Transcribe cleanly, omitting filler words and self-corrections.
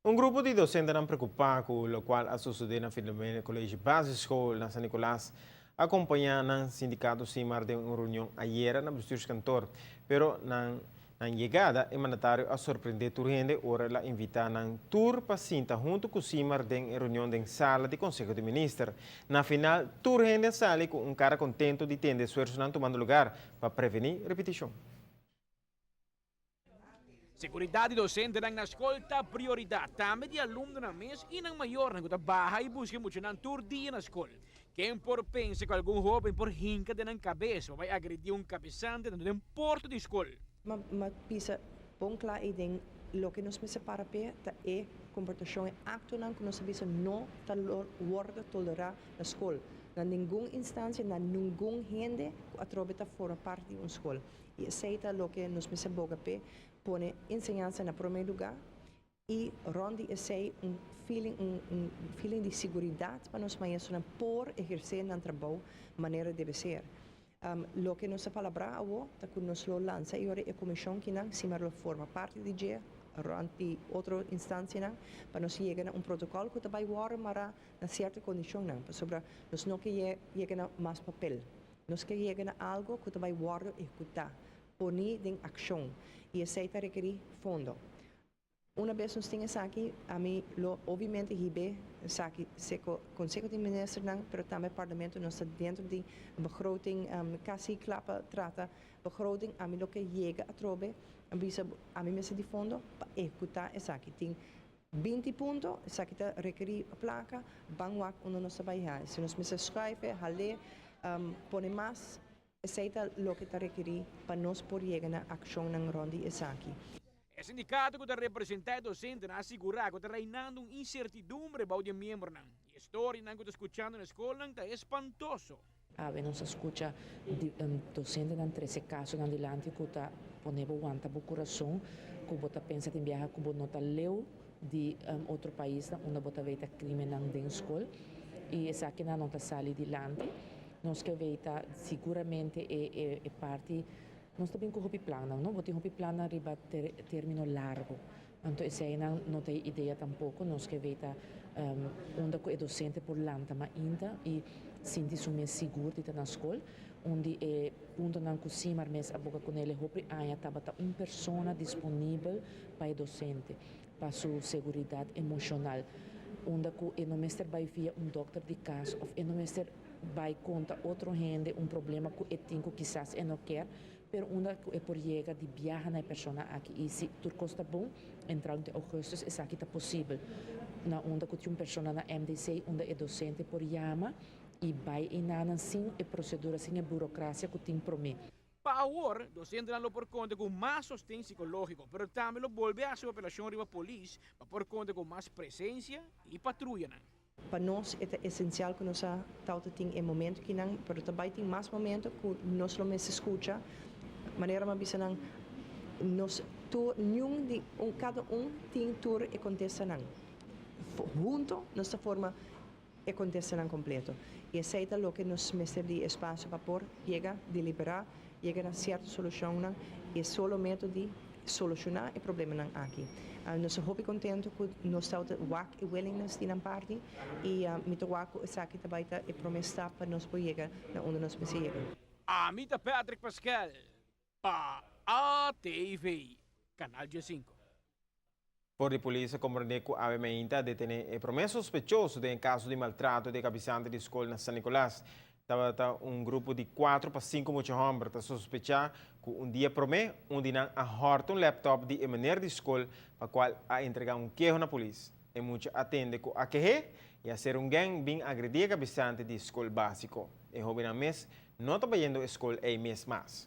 Un grupo di docentenan preocupa cu locual a sucede na Filomena College Basisschool na San Nicolas a acompaña nan sindicato SIMAR den un reunion ayera na bestuurskantoor. Pero na nan yegada, e mandatario a sorprende tur hende ora el a invita nan tur pa sinta hunto cu SIMAR den e reunion den sala di Conseho di Minister. Na final, tur hende a sali cu un cara contento di tende esfuersonan tumando lugar pa preveni repeticion. Seguridad di docentenan na scol ta prioridad. Tambe di alumnonan mes y nan mayornan cu ta baha y busca muchanan tur dia na scol. Ken por pensa cu algun hoben por hinca den nan cabes pa bay agredi un cabesante den porta di scol? M'a bisa bon cla y den loke nos mester para pe ta e comportacion, e actonan cu nos a bisa no ta wordo tolera na scol. Na ningun instancia, na ningun hende cu atrobe ta forma parti di un scol. Y esey ta loke nos mester boga pe: pone enseñansa na prome lugar y rond di esey un feeling di seguridad pa nos maestronan por eherce nan trabou manera debe ser. Loke nos a palabra awo ta cu nos lo lansa e ora e comision cu nan SIMAR lo forma parti di dje rond di otro instancianan pa nos yega na un protocol cu ta bay wordo mara na cierto condicionnan, pasobra nos no kier yega na mas papel. Nos kier yega na algo cu ta bay wordo ehecuta, poni den accion, y esey ta rekeri fondo. Un bes nos tin esaki, ami lo obviamente hibe esaki serca Conseho di Ministernan, pero tambe Parlamento. Nos ta dentro di begroting, casi cla pa trata begroting. Ami lo kier yega atrobe, bisa ami mester di fondo pa ehecuta esaki. Tin 20 punto, esaki ta rekeri placa, ban wak unda nos ta bay. Si nos mester schuif, hale, pone mas, esey ta loke ta rekeri pa nos por yega na accionnan rond di esaki. E sindicato cu ta representa docentenan a sigura cu ta reinando un incertidumbre bou di miembronan. E historianan cu ta scuchando na scol ta espantoso. Awe nos a scucha docentenan trece casonan dilanti cu ta pone bo wanta bo curason, cu bo ta pensa tin biaha cu bo no ta leu di otro pais unda bo ta weta crimennan den scol y esakinan no ta sali dilanti. Nos kier weta siguramente e parti nos tambe cu hopi plan, no? Bo tin hopi plan riba termino largo. Anto, esey no tin idea tampoco. Nos kier weta unda cu e docente por lanta mainta y sinti su mes sigur di ta na scol. Unda e puntonan cu SIMAR mes a boga cune hopi aña tabata un persona disponibel pa e docente, pa su seguridad emocional. Unda cu e no mester bay via un dokter di cas of e no mester bay conta otro hende un problema cu e tin cu kisas e no kier, pero unda e por yega di biaha na e persona aki. Y si tur cos ta bon, entrante augustus esaki ta posibel. Na unda cu tin un persona na MDC unda e docente por yama y bay einan sin e procedura, sin e burocracia cu tin prome. Pa awor, docentenan lo por conta cu mas sosten psicologico, pero tambe lo bolbe haci operacion riba polis pa por conta cu mas presencia y patruyanan. Pa nos ta esencial cu nos tin e momento akinan, pero tambe tin mas momento cu nos lo mester scucha. Manera m'a bisa nan, nos tur ningun di un, cada un tin tur e contestanan. Hunto nos ta forma e contestanan completo. Y esey ta loke nos mester di espacio pa por yega delibera, yega na cierto solucionnan y solo metodo di soluciona e problemanan aki. Nos ta hopi contento cu nos ta wak e willingness di nan parti y mi ta wak esaki tambe ta e prome stap pa nos por yega na unda nos mester yega. Ami ta Patrick Pascal, pa ATV, Canal 5. For di polis a comprende cu ABM a detene e prome sospechoso den caso di maltrato di cabesante di scol na San Nicolas. Tabata un grupo di 4 pa 5 mucha homber ta sospecha cu un dia prome un di nan a horta un laptop di e meneer di scol, pa cual a entrega un keho na polis. E mucha a tende cu a kehe y a ser un gang bin agredi e cabesante di scol basico. E hobennan mes no ta bayendo scol e mes mas.